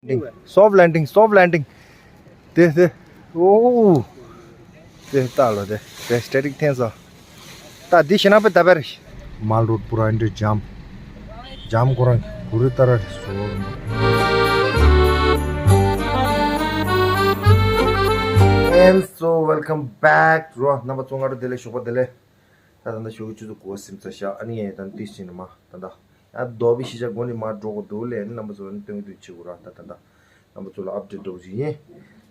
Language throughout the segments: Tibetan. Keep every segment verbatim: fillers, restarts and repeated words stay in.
Soft landing, soft landing. དེ་དེ། ཨོ། དེ་ལྟ་ལོ་དེ། དེ་སི་ཊེ་ཊིག་འཐེན་སོང་། ད་འདི་ཤི་ན་པེ་ད་པེ་རེ། མལ་རོ་ཌི་པུ་ར་འདི་ཇམ། ཇམ་ཁོ་རང་གུ་རི་ཏ་ར་རེ་སོ། And so welcome back རོ། རྣམ་པ་ཚོ་སྔ་དྲོ་བདེ་ལེགས། ཞོགས་པ་བདེ་ལེགས། ད་ད་ལྟ་ཞོགས་ཀྱི་ཆུ་ཚོད་དགུ་པ་ཟིན་ཚར་ཤག་ཨ་ནི་ངས་ད་ཏིས་ཕྱིན་ནས་མ་ད་ད། ཡང་རྡོ་བི་ཤི་ཤ་སྒོ་ནས་མར་འགྲོ་དགོས་འདུག་ལས་ནི་རྣམ་པ་ཚོ་ནི་སྟོན་གྱི་འདུག་ཆི་གུ་ར་ད་ད་ད། རྣམ་པ་ཚོ་ལ་ཨབ་ཌེཊ་འདྲ་པོ་ཞིག་ཡིན།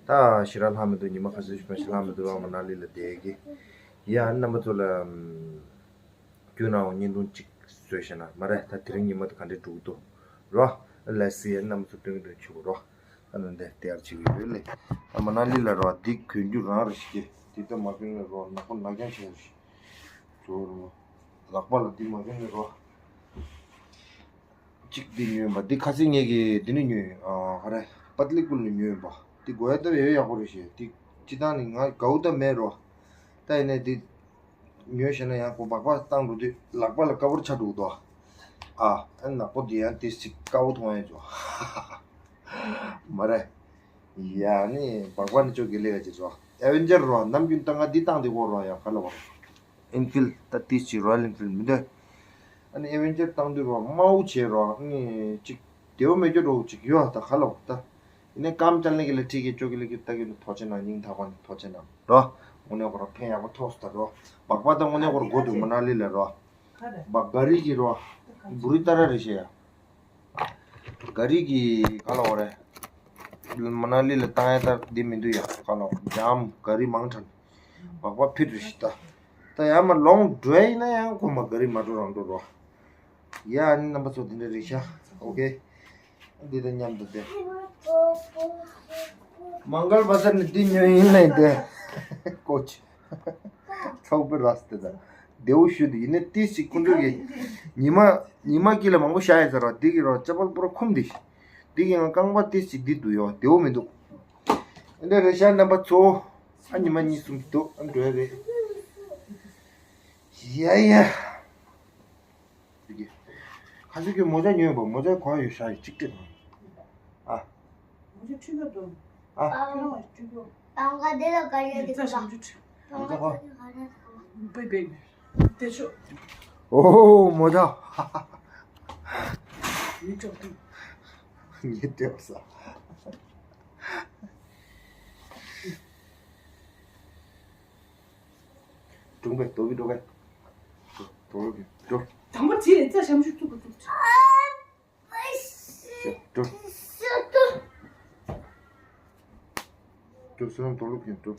ད་ཞེ་དྲག་ལྷག་མི་འདུག་ཉི་མ་ཁ་སང་ཞིག་ཕན་ཞིག་ལྷག་མི་འདུག་ཨ་མ་ན་ལི་ལ་བསྡད་ཀྱི། ཡ་ནི་རྣམ་པ་ཚོ་ལ་ཨམ། སྐྱོན་ནའང་བརྙན་ཐུང་གཅིག་བཟོས་བཞག་ན་མ་རེད། ད་དེ་རིང་ཉི་མ་དེ་ག་འདྲས་འགྲོ་གི་འདུག་རོ། ལེ་སི་ཡ་ནི་རྣམ་པ་ཚོ་སྟོན་གྱི་འདུག་ཆི་གུ་རོ། ཨ་ནི་འདི་དེ་ཡར་བྱེད་ཀྱི་ཡོད་ལེ། ཨ་མ་ན་ལི་ལ་རོ་འདི་གོན་རྒྱུ་རང་རེ་ཞིག་གི་འདི་ལྟ་མ་གོན་ནས་རོ་ནག་པོ་ནག་རྐྱང་བྱས་རེ་ཞིག་ཚོ་རོ། ལག་པ་ལ་འདི་མ་གོན་ནས་རོ། གཅིག་འདི་ཉོས་པ་འདི་ཁ་སང་ངེད་ཀྱིས་འདི་ནས་ཉོས་ཡིན། ཨ་ཧ་རེ་པཏ་ལི་ཀུལ་ནས་ཉོས་ཡིན་པ། འདི་དགོས་ཡ་ལྟ་བུ་ཡོད་ཡག་པོ་རེད་ཞེས་འདི་སྤྱི་བཏང་ནས་ང་དགའ་བོ་ད་མེད་རོ། ད་ཡིན་ནའི་འདི་ཉོས་བྱས་ན་ཡང་ཁོ་སྦག་སྦག་བཏང་འགྲོ་དུས་ལག་པ་ལ་དཀར་པོར་ཆགས་འགྲོ་གི་འདུག་ཨ་ཨ་ནག་པོ་འདི་ཡང་ཏིས་ཅིག་དཀར་པོ་མཐོང་ཡ་ཆོག་མ་རེད། ཡ་ནི་སྦག་སྦག་ནི་ཅོ་གི་ལེ་ག་ཅིག་རོ། ཨེ་ཝེན་ཇར་རོ་ནམ་རྒྱུན་ད་ང་འདི་བཏང་དེ་གོ་རོ་ཡ་ག་ལ་བ། ཨིན་ཕིལ་ད་ཏིས་ཅིག་རོ་ཡལ་ཨིན་ཕིལ་མི་འདོད། ཨ་ནི་ཨེ་ཝེན་ཇར་བཏང་དུས་རོ་དམའ་བོ་བྱས་རོ་ཨ་ནི་ཅིག་བདེ་བོ་མེད་རྒྱུ་འགྲོ་ཅིག་ཡོད་ད་ག་ལ་བ་ད། ཡིན་ནའི་སྐམ་ཅལ་ནི་གི་ལ་ཁྲིད་ཀྱི་ཅོ་གི་ལ་ཁྱེར་ལྟ་གི་ནི་ཐོ་ཆེ་ན་སྙིང་ཐག་པ་ནི་ཐོ་ཆེ་ན་རོ། དངོས་གནས་ཁོ་རང་ཕན་ཡག་པོ་ཐོགས་སུ་ད་རོ། སྦག་སྦག་ད་དངོས་གནས་ཁོ་རང་དགོས་འདུག་མ་ན་ལི་ལ་རོ། སྦག་ག་རི་གི་རོ། བུ་རི་ཏ་ར་རེ་ཤེ་ཡ། ག་རི་གི་ག་ལ་བ་རེད། མ་ན་ལི་ལ་བཏང་ཡ་ད་འདི་མི་འདུག་ཡ་ག་ལ་བ་ཇམ་ག་རི་མང་དྲགས། སྦག་སྦག་ཕིཊ་རེ་ཤི་ད། ད་ཡ་མ་ལོང་ཌ་རའི་ཡིན་ན་ཡང་ཁོ་མ་ག་རི་མ་འགྲོ་རང་འགྲོ་རོ། ཡ་ཨ་ནི་རྣམ་པ་ཚོ་འདི་འདྲ་རེད་ཤག་ཨོ་ཀེ། འདི་དང་མཉམ་དུ་བསྡད། མང་གལ་བ་ས་ནི་འདི་ཉོས་ཡིན་ལས་འདི། ཀོ་ཆི། ཚོགས་པའི་ར་སི་དེ་དང་། བདེ་བོ་ཞུ་འདི་ཡིན་ནི་ཏིས་ཅིག་ཁོང་ཚོ་གི། ཉི་མ་ཉི་མ་དཀྱིལ་ལ་མང་པོ་བཞག་ཡིན་ཟེར་བ་འདི་གི་རོ་ཅ་པལ་པུ་ར་ཁུམ་འདི། འདི་གི་ང་རྐང་པ་ཏིས་ཅིག་འདི་འདུག་ཡོ་བདེ་བོ་མི་འདུག་འདི་འདྲ་རེད་ཤག་རྣམ་པ་ཚོ། ཨ་ཉི་མ་གཉིས་གསུམ་འདུག་ཨ་འགྲོ་ཡ་རེད། ཡ་ཡ། ཁ་ཤས་ཀྱིས་མོ་ཅག་ཉོས་པ་མོ་ཅག་གོ་ཡོད་ཤག་ཡོད་གཅིག་སྒྲིལ། ཨ། མོ་ཅག་ཁྲུས་པ་དང་། ཨ། ཁྱོད་རང་ཁྲུས་པ། ཏང་ག་དེ་ལ་ག་རེ་དེ་ག་ལ། མོ་ཅག་གོ། བེ་བེ། དེ་ཆོ། ཨོ་མོ་ཅག་མི་སྐྲག་དུས། ངས་སྤྲད་པ་ས། སྒྲུང་བས་རྡོ་གི་འགྲོ་གས། འགྲོ་འགྲོ་གས་འགྲོ། དང་པོ་དེ་ལས་རྩྭ་ཞམ་ཞུ་ཐུག་གི་ཐུག་ཅིག་འགྲོ། འགྲོ་སོང་རྡོ་ལུག་གིན་འགྲོ།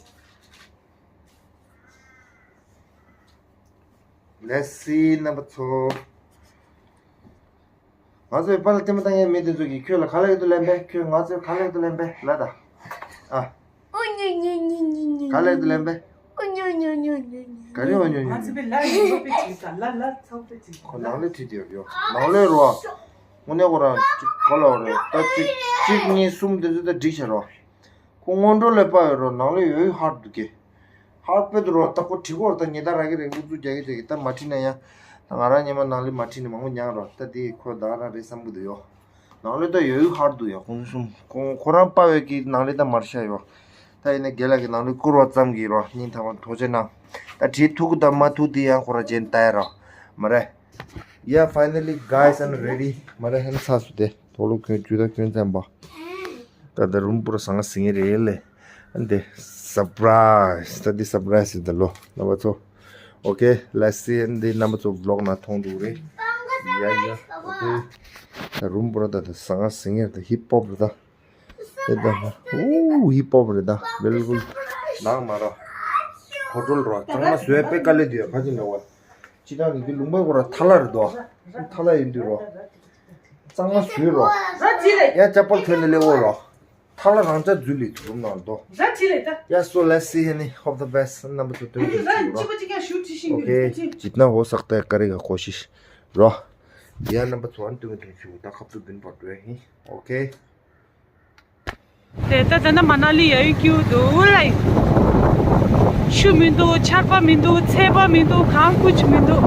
ལེ་སི་རྣམ་པ་ཚོ། ང་ཚོའི་པཱ་ལགས་ལྟད་མོ་ལྟ་མཁན་མི་དེ་ཚོ་གིས་ཁྱོད་ལ་ག་ལ་ཡོད་དུ་ལན་པས། ཁྱོད་ང་ཚོའི་ག་ལ་ཡོད་དུ་ལན་པས་ལ་ད། ཨ། ག་ལ་ཡོད་དུ་ལན་པས། ག་རེ་ཨོ་ཉོ་ཉོ་ང་ཚོ་པའི་ལ་ཡོད་པའི་ཅིག་ད་ལ་ལ་ཚོགས་པའི་ཅིག་ཁོ་ནང་ལས་བྲིས་ཏེ་ཡོད་ཡོད་ནང་ལས་རོ། དངོས་གནས་ཁོ་རང་ཅིག་ག་ལ་རེད་ད་ཅིག་གཅིག་གཉིས་གསུམ་དེ་ཚོ་ད་བསྒྲིགས་བྱས་རོ། ཁོ་སྔོན་འགྲོ་ལས་པ་ཡོད་རོ་ནང་ལས་ཡོད་ཡོད་ཧར་འདུག་གི་ཧར་པེ་དུ་རོ་ད་ཁོ་བྲིས་ཁོ་ར་ད་ཉེ་ད་ར་གི་རེ་འགོ་ཚུགས་རྒྱག་གི་རྒྱག་གི་ད་མ་བྲིས་ན་ཡང་ད་ང་རང་ཉི་མ་ནང་ལས་མ་བྲིས་ནས་མང་པོ་མྱངས་རོ། ད་དེ་ཁོ་ད་ག་རང་རེད་བསམ་གི་འདུག་ཡོ། ནང་ལས་ད་ཡོད་ཡོད་ཧར་འདུག་ཡོ། ཁོང་གསུམ་ཁོང་ཁོ་རང་པ་བས་ཀྱི་ནང་ལས་ད་མར་ཤ་ཡོ། ད་ཡིན་ན་རྒན་ལགས་ཀྱི་ནང་ལས་བསྐུར་བ་ཙམ་གྱིས་རོ་སྙིང་ཐག་པ་ཐོགས་ཆེ་གནང་། ད་བྲིས་ཐུག་གི་ད་མ་ཐུག་དེ་ཡང་ཁོ་ར་རྗེས་ལྟ་ཡ་རོ། མ་རེད། Yeah, finally, guys, I'm ready. མ་རེད་ཧན་ཚ་སུ་དེ་དོ་ལུ་ཁྱོད་ཇུ་ད་ཁྱོད་ཙམ་པ། ད་ད་རུམ་པུ་ར་ཟང་ཟིང་རེད་ལེ། འདི་སར་པ་རའི་སི་ད་འདི་སར་པ་རའི་སི་ད་ལོ་རྣམ་པ་ཚོ། Okay, let's see. འདི་རྣམ་པ་ཚོ་བི་ལོག་ན་མཐོང་འདུག་རེད། ཡ་ཡ། Okay. ད་རུམ་པུ་ར་ད་ད་ཟང་ཟིང་རེད། ད་ཧིབ་ཧོབ་རེད་ད། དེ་ད་ཧུ་ཧིབ་ཧོབ་རེད་ད། བེལ་ཀུལ་ནང་མ་ར། ཁོ་ཊོལ་ར་གཙང་མ་བཟོས་པའི་དཀའ་ལས་འདི་ཡ་ཕ་ཅི་འདྲ་བ། ཅི་ད་ནི་འདི་ལུང་པ་ཁོ་ར་ཐ་ལ་རེད་དོ། ཐ་ལ་ཡིན་དུས་རོ། གཙང་མ་བཟོས་རོ། ཡ་ཅ་པལ་ཐོན་ནས་སླེབས་འོ་རོ། ཐ་ལ་རང་ཅག་འཛུལ་ལི་དུ་རུམ་ནང་དོ། Yeah, so let's see ཧེ་ནི་hope the best. རྣམ་པ་ཚོ་སྟོན་གྱི་ཞིག་རོ། Okay, ཇི་ཏ་ཧོ་སག་ཏ་ཀ་རི་ག་ཁོ་ཤི་རོ། ཡ་རྣམ་པ་ཚོ་ཨན་སྟོན་གྱི་ཞིག་ད་ཁབ་ཏུ་བདུན་པར་འགྲོ་ཡ་ཧེ། Okay. དེ་ལྟ་ད་ན་མ་ན་ལི་ཡ་ཡུལ་སྐྱིད་པོ་འདུག་ལེ། ཆུ་མི་འདུག་ཆར་པ་མི་འདུག་ཚད་པ་མི་འདུག་གངས་ཁུག་ཆུ་མི་འདུག་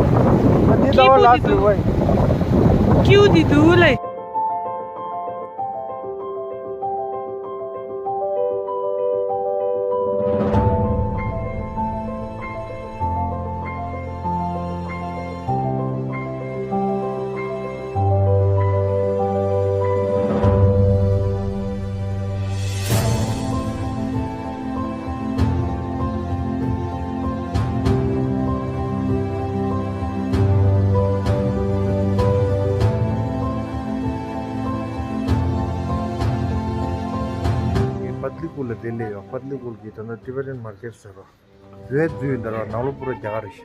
སྐྱིད་པོ་འདི་འདུག་སྐྱིད་པོ་འདི་འདུག་ལེ། པད་ལི་ཀུལ་ལ་དེ་ལས་ཡོད། པད་ལི་ཀུལ་གྱི་ད་ནི་Tibetan market ཟེར་བ། བོད་འཛུལ་འདར་བ་ནང་ལོ་པུ་ར་རྒྱ་གར་རེད།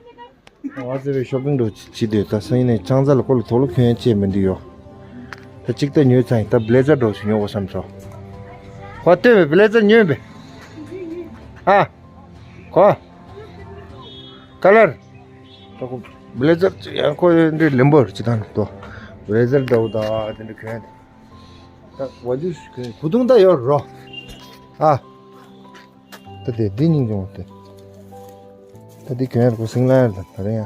ང་ཚོ་བའི་ཤོ་པིང་འགྲོ་བྱེད་དུས་ད་སང་ཉིན་ནས་ཅང་ཙ་ལ་ཁོ་ལ་དོག་ལོ་གྱོན་ཅེས་མི་འདུག་ཡོ། ད་གཅིག་ད་ཉོས་ཚང་ཡིན། ད་བྷི་ལེ་ཛར་འགྲོ་ཞིག་ཉོ་དགོས་བསམ་སོང་། ཁོ་ལྟོས་པའི་བྷི་ལེ་ཛར་ཉོས་པས། ཨ། ཁོ། ཀ་ལར། ད་ཁོ་བྷི་ལེ་ཛར་ཅིག་ཡང་ཁོ་འདི་ལེམ་པོ་རེད་ཅི་ད་ནི་ཏོ། བྷི་ལེ་ཛར་འདྲ་བོ་ད་དེ་འདྲ་གྱོན་ཡ་དེ། ད་བ་ཇུ་གྱོན་བུ་ཐུང་ད་ཡོད་རོ། ཨ། ད་དེ་འདི་སྙིང་རྗེ་མོ་དེ། ད་འདི་གྱོན་ཡར་ཁོ་སིང་ལ་ཡར་ད་ད་རེ་ཡ།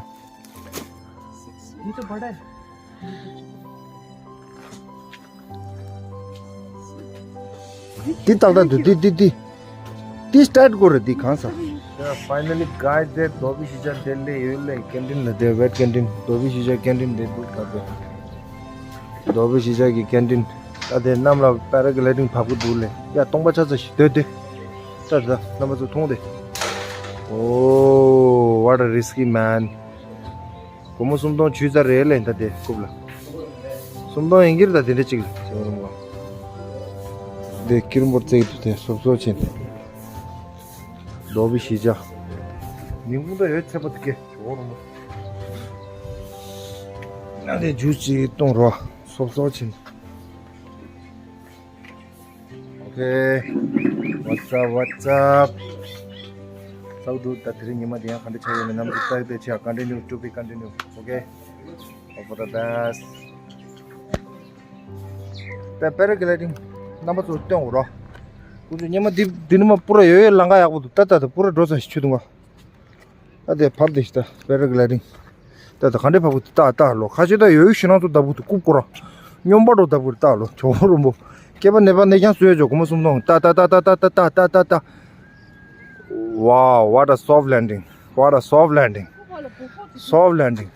འདི་ཏག་ཏག་འདུག་འདི་འདི་འདི། འདི་སི་ཊཱཊ་དགོས་རེད་འདི་གང་ས། Yeah, finally guys, there Dobby Shisha Delhi, you like canteen, the wet canteen, Dobby Shisha canteen, they do that. Dobby Shisha གི་canteen། ད་དེ་གནམ་ལ་པེ་ར་གི་ལའི་ཌིང་བབས་ཀྱི་འདུག་ལེ། ཡ་སྟོང་པ་ཆ་ཚ་ཞིག་སྡོད་དེ། ད་ད་རྣམ་པ་ཚོ་མཐོང་དེ། Oh, what a risky man. སྒོར་མོ་སུམ་སྟོང་ཇུས་ཙམ་རེད་ལེ་ད་དེ་རྐུབ་ལ། སུམ་སྟོང་ཡིན་གྱི་རེད་ད་དེ་འདྲ་ཅིག་ལ་ཟེར་བ་རུང་བ། དེ་ཀིར་འབོར་བརྩེགས་འདུག་དེ་སོབ་སོབ་ཕྱིན། རྡོ་བི་ཤི་ཇ། ཉིན་གུང་ད་ཡོད་ཚད་པ་དེ་ཀེ་ཟེར་བ་རུང་བ། ང་དེ་ཇུས་ཅིག་གཏོང་རོགས་སོབ་སོབ་ཕྱིན། Okay. What's up, what's up? How do you, ད་དེ་རིང་ཉི་མ་དེ་ཡང་ག་འདྲ་ཆགས་ཡོད་མེད་རྣམ་པ་ཚོ་ལྟ་སྟེ་ཆ། Continue to be continue. Okay. Hope for the best. ད་པེ་ར་གི་ལའི་ཌིང་རྣམ་པ་ཚོ་སྟོན་འོ་རོ། ཁོང་ཚོ་ཉི་མ་འདི་འདི་ནི་མ་པུ་ར་ཡོད་ཡོད་ལམ་ཁ་ཡག་པོ་འདུག་ད་ད་ད་པུ་ར་འགྲོ་ས་ཞིག་ཆུ་དུང་བ། ད་དེ་བབས་དེ་ཤི་ད་པེ་ར་གི་ལའི་ཌིང་། ད་ད་ག་འདྲས་བབས་གི་ད་ད་ལོ་ཁ་ཤས་ད་ཡོད་ཡོད་ཤི་ནང་ཚོ་ལྡབ་གི་འདུག་རྐུབ་སྐོར་ར། སྨྱོན་པ་འགྲོ་ལྡབ་གི་ད་ལོ་ཇོ་བོ་རོན་པོ། སྐེད་པ་ནད་པ་ནད་རྐྱང་བཟོས་ཇོ་སྒོར་མོ་སུམ་སྟོང་ད་ད་ད། Wow, what a soft landing. What a soft landing. Soft landing.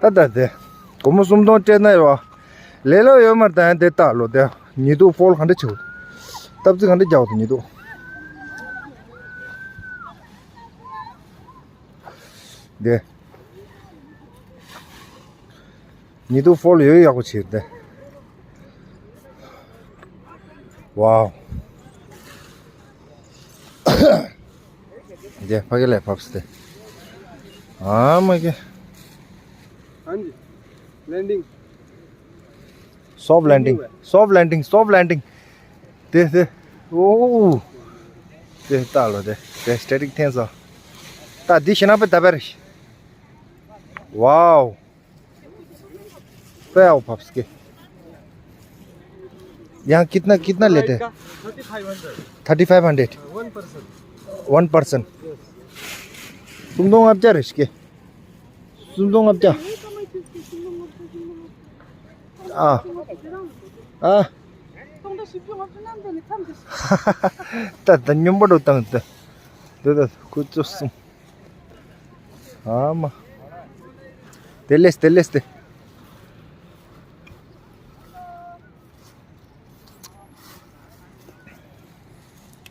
ད་ད་དེ་སྒོར་མོ་སུམ་སྟོང་སྤྲད་ན་ཡོད་བ། ལས་སླ་ཡོད་མ་རེད་ད་ཡང་དེ་ད་ལོ་དེ་ཉི་གདུགས་ཕོལ་ག་འདྲས་ཆེ་བ། སྟབས་རྩིས་ག་འདྲས་རྒྱག་བ་དེ་ཉི་གདུགས། དེ། ཉི་གདུགས་ཕོལ་ཡོད་ཡག་པོ་བྱེད་དེ། Wow. དེ་ཕ་གི་ལས་བབས་སྟེ། ཨ་མ་གི། ཧན་ཇི། ལེན་ཌིང་། Soft landing. Soft landing. Soft landing. དེ་དེ། ཨོ། དེ་ལྟ་ལོ་དེ། དེ་སི་ཊེ་ཊིག་འཐེན་སོང་། ད་འདི་ཤི་ན་པེ་ད་པེ་རེ། Wow. དཔེ་ཡག་པོ་བབས་སྐད། यहाँ कितना कितना लेते हैं? Thirty five hundred. One person. One person. སུམ་སྟོང་ལྔ་བརྒྱ་རེད་སྐད། སུམ་སྟོང་ལྔ་བརྒྱ། ཨ། ཨ། ད་ད་སྨྱོན་པ་འགྲོ་བཏང་ད། འདི་ད་ཁུ་ཚོ་གསུམ། ཨ་མ། དེ་ལེས་དེ་ལེས་དེ།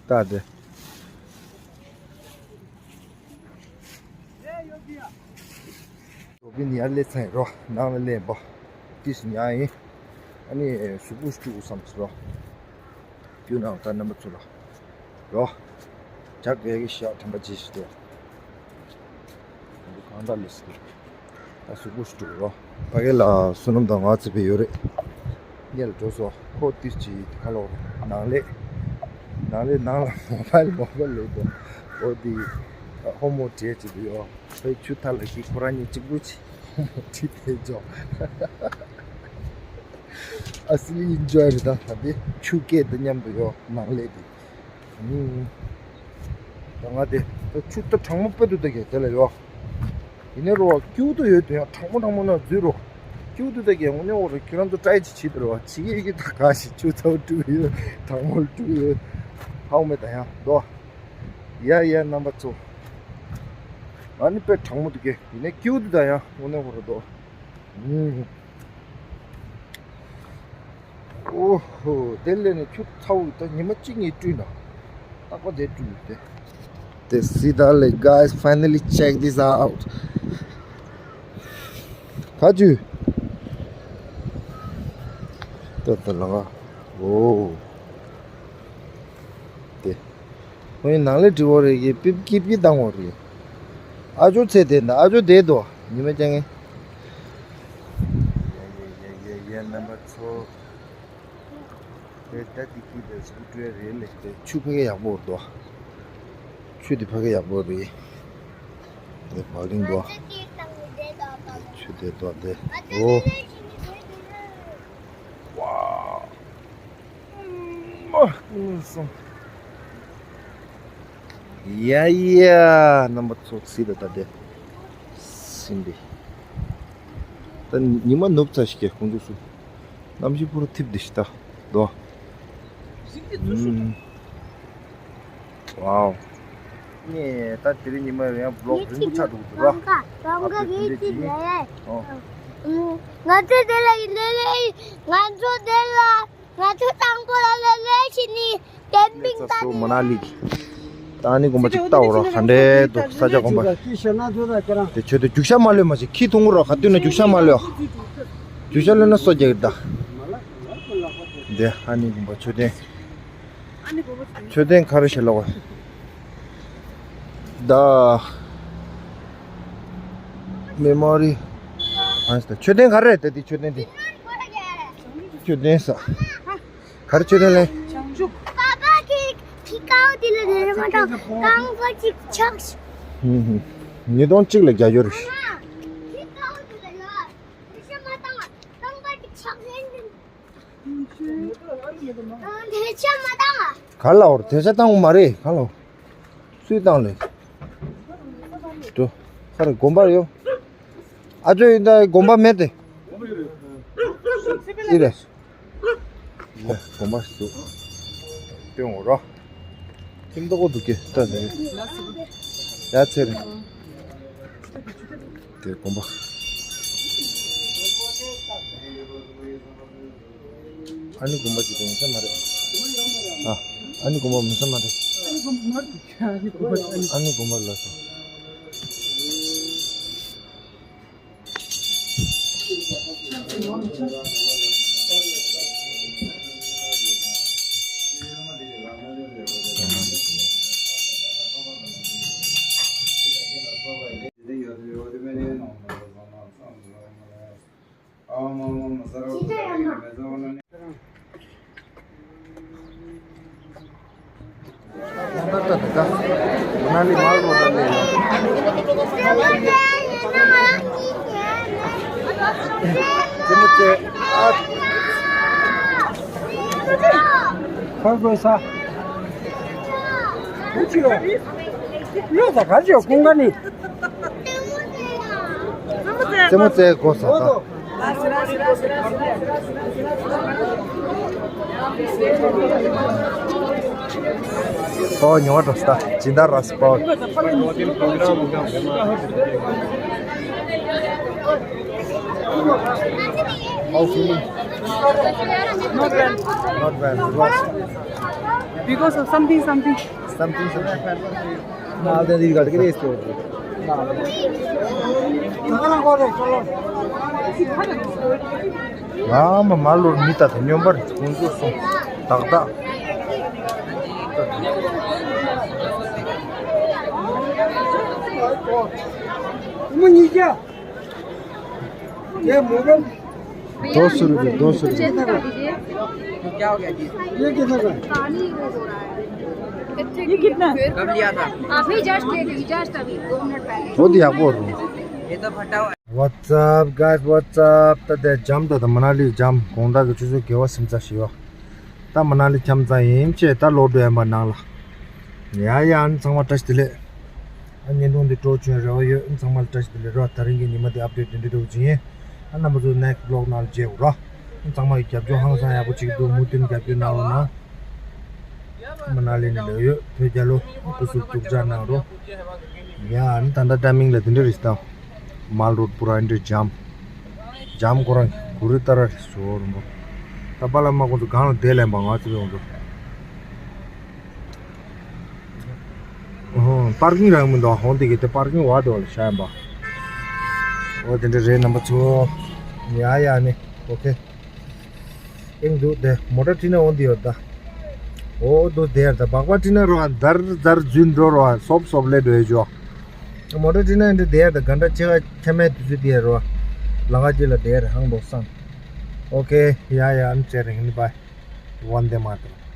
ད་དེ། རོ་བིན་ཡར་སླེབས་ཚར་རོ། ནང་ལ་སླེབས་པ། ཏིས་ཉག་ཡིན། ཨ་ནི་གཟུགས་པོ་བཅུག་བསམ་སོང་རོ། རྒྱུ་ནང་ད་རྣམ་པ་ཚོ་ལ། རོ། ཇག་གེ་གི་ཤག་ཐེམ་པ་ཅི་ཞིག་དེ། འདི་གང་ལྟར་ལས་སྲིད། ད་གཟུགས་པོ་ཞིག་འགྲོ་རོ། ཕ་གི་ལ་བསོད་ནམས་དང་ང་ཚེ་བའི་ཡོད་རེད། ཉལ་འགྲོ་སོ། ཁོ་ཏིས་ཅི་ཁ་ལོ་ནང་ལས། ནང་ལས་ནང་ལ་མོ་བལ་མོ་བལ་ལས་དོ། ཨོ་དི། ཧོ་མོ་བྲེས་ཅི་དུ་ཡོ། ཕའི་ཆུ་ཐ་ལ་ཞིག་ཁོ་རང་ཉིད་གཅིག་པུ་ཅི། ཧོ་མོ་བྲེས་དེ་ཇོ། ཨ་སི་ལི་ཨིན་ཇོའི་རེད་ད་ད་དེ་ཆུ་སྐད་དང་མཉམ་དུ་ཡོ་ནང་ལས་དེ། ད་ང་དེ་ད་ཆུ་ད་གྲང་མོ་དཔེ་འདུག་ད་གས་དེ་ལ་ཡོ། ཡིན་ནའི་རོ་སྐྱིད་པོ་ཡོད་དུ་ཡང་གྲང་མོ་གྲང་མོ་ན་འཛུལ་རོ། སྐྱིད་པོ་ད་གས་དངོས་གནས་འོ་རེ་ཁྱོད་རང་ཚོ་ཏྲའི་ཅི་བྱེད་དུ་རོ་བྱེད་ཀྱི་ཡོད་ཀྱི་ད་ག་ཞིག་ཆུ་ཚ་བོ་བཀྲུས་ཡོད་གྲང་མོ་བཀྲུས་ཡོད་ཧའོ་མེད་ད་ཡང་དོ། ཡ་ཡ་རྣམ་པ་ཚོ། ང་ནི་དཔེ་གྲང་མོ་འདུག་གས་ཡིན་ནའི་སྐྱིད་པོ་འདུག་ད་ཡང་དངོས་གནས་འོ་རེ་དོ། ཨོ་ཧོ། དེ་ལས་ནས་ཁྱུ་ཚ་བོ་ད་ཉི་མ་གཅིག་གཉིས་བཀྲུས་ན། རྟག་པ་དེ་བཀྲུས་ཡོད་དེ། དེ་སི་ད་ལེ་guys, finally check this out. ཁ་ཅུ། ད་ད་ལ་ང་། ཨོ། ངའི་ནང་ལས་འདྲི་བོ་རེད་གི་པིབ་ཀིབ་ཀི་བཏང་བོ་རེད། ཨ་ཅོ་ཚེ་དེ་འདི་ཨ་ཅོ་དེ་དོ་ཉི་མ་ཅང་ངེ། ཡ་ཡ་ཡ་ཡ་ཡ་རྣམ་པ་ཚོ། དེ་ད་དེ་ཀི་དེ་སུ་ཀྲུའི་རེད་ལེ། དེ་ཆུ་ཕ་གི་ཡག་པོ་རེད་དོ། ཆུ་དེ་ཕ་གི་ཡག་པོ་རེད། དེ་བག་རིང་དོ། ཆུ་དེ་དོ་དེ། ཨོ། ཝའོ། ཨ། ཀུན་སློང་སོང་། ཡ་ཡ། རྣམ་པ་ཚོ་གཟིགས་དང་ད་དེ། སིམ་པི། ད་ཉི་མ་ནུབ་ཚར་ཞིག་གི་ཁོང་ཚོ་སུ། གནམ་གཤིས་པུ་ར་ཐིབ་དེ་ཤི་ད་དོ། ཨུམ། ཝའོ། ངས་ད་དེ་རིང་ཉི་མ་ཡང་བི་ལོག་རིང་པོ་ཆགས་འགྲོ་གི་འདུག་ར། ང་ཚོ་དེ་ལ་ཡིན་ལེ་ལེ། ང་ཚོ་དེ་ལ་ང་ཚོ་དང་པོ་ལ་ལེ་ལེ་ཕྱིན་ནི་ཀེམ་པིང་ད་ནི། མ་ན་ལི་གི། ད་ཨ་ནི་དགོན་པ་ཅིག་ལྟ་འོ་ར་ག་འདྲས་འདུག་ས་ཆ་དགོན་པ། དེ་ཆོས་དུ་རྒྱུག་ཤ་མ་ལོས་མ་ཞིག་ཁྱི་ཐུང་ར་ག་དུས་ན་རྒྱུག་ཤ་མ་ལོས། རྒྱུག་ཤ་ལོས་ན་སོ་རྒྱག་གི་ད། དེ་ཨ་ནི་དགོན་པ་མཆོད་རྟེན། མཆོད་རྟེན་ག་རེ་ཞེས་ལབ་པ། ད། མེ་མོ་རི། ཨ་ད་མཆོད་རྟེན་ག་རེ་ད་དེ་མཆོད་རྟེན་དེ། མཆོད་རྟེན་ས། ག་རེ་མཆོད་རྟེན་ལེ། བྱང་ཆུབ། པ་པ་གི་ཁྱི་ཀའོ་དེ་ལ་ནི་མ་དང་རྐང་པ་གཅིག་ཆག་ཧུམ་ཧུམ། ཉིས་སྟོང་གཅིག་ལ་རྒྱ་ཡོད་རེད། ཁྱི་ཀའོ་དེ་ལ་ནི་མ་དང་རྐང་པ་གཅིག་ཆག་ཡིན། དེ་ཆ་མ་བཏང་ཨ། ག་ལ་འོར་དེ་ཆ་བཏང་མ་རེད་ག་ལ་འོར། སུས་བཏང་ལེ། དོ། ཁ་རེ་དགོན་པར་ཡོད། ཨ་ཅོ་ཡིན་ད་དགོན་པ་མེད་དེ། ཨི་རེད། དགོན་པ་ཞིག་འདུག་སྟོན་འོ་རོ། ཁྱིམ་ཏོག་པོ་འདུག་གེ་ལྟ་ནས། ཡ་ཚེ་རིང་། དེ་དགོན་པ། ཨ་ནི་དགོན་པ་ཅིག་དེ་མི་ས་མ་རེད། ཨ། ཨ་ནི་དགོན་པ་མི་ས་མ་རེད། ཨ་ནི་དགོན་པ་ལ་སོ། རྩེད་མོ་རྩེ་དགོས་ས་དང་། ཨོ་ཉོ་བ་འགྲོ་ས་ད་སྦྱིན་བདག་རག་སི་པའོ། How feeling? Not bad. Not bad. Because of something, something. Something, something. Now that you got to get used to it. ང་མ་མ་ལོར་མི་ད་ད་སྨྱོན་པར་ཁོང་ཚོ་སོང་ཏག་ཏག་མོ་གཉིས་ཀྱ། ये मोबाइल दो सौ रुपये, दो सौ रुपये। ये कितना का? ये कितना का? ये कितना? कब लिया था? अभी जस्ट ले ली, जस्ट अभी दो मिनट पहले। बहुत ही आपको। ये तो फटा हुआ है। What's up, guys? What's up? ད་དེ་འཇམ་ད་ད་མ་ན་ལི་འཇམ་དགོང་དག་གི་ཆུ་ཚོད་བརྒྱད་པ་སིམ་ཚ་ཞིག་ཡོད། ད་མ་ན་ལི་འཁྱམ་ཚར་ཡིན་ཅེས་ད་ལོག་འགྲོ་ཡིན་པ་ནང་ལ། ཡ་ཡ་ཨ་ནི་ཚང་མ་བཀྲ་ཤིས་བདེ་ལེགས། ཨ་བརྙན་ཐུང་འདི་སྤྲོ་བྱུང་རེ་བ་ཡོད། ཨ་ནི་ཚང་མ་ལ་བཀྲ་ཤིས་བདེ་ལེགས་རོ། ད་རིང་གི་ཉི་མ་འདི་ཨབ་ཌེཊ་འདི་འདྲ་འདུག་ཅིང་ཡིན། ཨ་རྣམ་པ་ཚོ་ནེགསི་བི་ལོག་ནང་ལ་མཇལ་རོ། ཨ་ནི་ཚང་མ་གི་རྒྱབ་སྐྱོར་ཧང་སང་ཡག་པོ་ཅིག་འདུག་མུ་མཐུད་རྒྱབ་སྐྱོར་གནང་རོགས་གནང་། མ་ན་ལི་ནས་ལོས་ཡོད་བོད་རྒྱལ་ལོ། སྐུ་གཟུགས་ཐུགས་ཅག་གནང་རོགས། ཡ་ཨ་ནི་ད་ལྟ་ཊའི་མིང་ལ་འདི་འདྲ་རེད་ད། མལ་རོཌ་པུ་ར་འདི་འདྲ་འཇམ། འཇམ་ཁོ་རང་གི་གུ་རུ་ཏཱ་ར་རེད་ཟེར་རོ་རིན་པོ། ད་པཱ་ལགས་མ་ཁོང་ཚོ་སྒང་ལ་བསྡད་ལེན་པ་ང་ཚོ་ཁོང་ཚོ། ཨོ་པར་ཀིང་རང་མི་འདུག་ཧོང་དེ་གི་དེ་པར་ཀིང་བ་དེ་བ་ལ་ཤ་ཡིན་པ། ཨོ་དེ་འདྲ་རེད་རྣམ་པ་ཚོ། ཡ་ཡ་ནི་ཨོ་ཁེ། ཨེང་འདུག་དེ་མོ་ཊ་ཁྲིད་ན་འོང་དེ་ཡོད་ད། འོ་དུ་དེར་ད་སྦག་སྦག་ཁྲིད་ན་རོ་ཛར་ཛར་འཛུལ་འགྲོ་རོ། སོབ་སོབ་ལས་འགྲོ་ཡོད་ཅོ། མོ་ཊ་ཁྲིད་ན་འདི་དེར་ད་ག་འདྲ་ཆེ་ག་ཁྱ་མའི་དུས་ཚོད་དེར་རོ། ལ་ག་ཅི་ལ་དེར་ཧང་འདོག་སང་། ཨོ་ཁེ། ཡ་ཡ། ཨན་ཅེ་རིང་ནི་བའི། ཝན་དེ་མ་ཏྲམ།